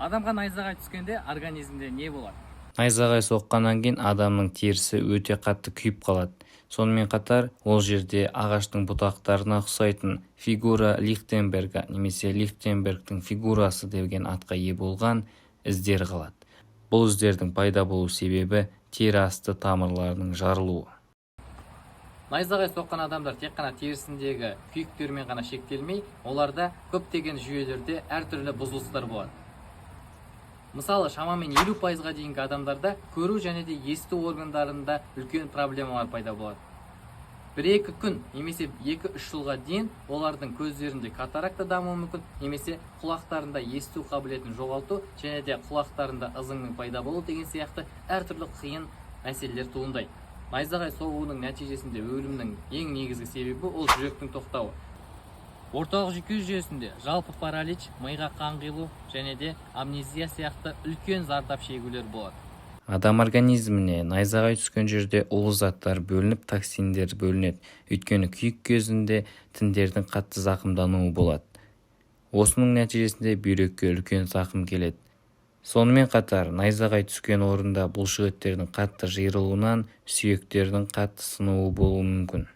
Адамға найзағай түскенде организмде не болады? Найзағай соққаннан кейін адамның терісі өте қатты күйіп қалады. Сонымен қатар ол жерде ағаштың бұтақтарына ұқсайтын фигура Лихтенберга немесе Лихтенбергтің фигурасы деген атқа ие болған іздер қалады. Бұл іздердің пайда болу себебі – тері асты тамырларының жарылуы. Найзағай соққан адамдар тек қана терісіндегі күйіктермен ғана шектелмей, оларда көптеген жүйелерде әртүрлі бұзылыстар болады. Мысалы, шамамен 50%-ға дейінгі адамдарда көру және де есту органдарында үлкен проблемалар пайда болады. 1-2 күн немесе 2-3 жылға дейін олардың көздерінде катаракта дамуы мүмкін немесе құлақтарында есту қабілетін жоғалту және де құлақтарында ызыңның пайда болуы деген сияқты әртүрлі қиын мәселелер туындайды. Найзағай соғуының нәтижесінде өлімнің ең негізгі себебі – ол жүректің тоқтауы. Орталық жүйке жүйесінде жалпы паралич, миға қан құйылу және де амнезия сияқты үлкен зардап шегулер болады. Адам организміне найзағай түскен жерде улы заттар бөлініп, токсиндер бөлінеді, өйткені күйік кезінде тіндердің қатты зақымдануы болады. Осының нәтижесінде бүйрекке үлкен зақым келеді. Сонымен қатар найзағай түскен орында бұлшықеттердің қатты жиырылуынан сүйектердің қатты сынуы болуы мүмкін.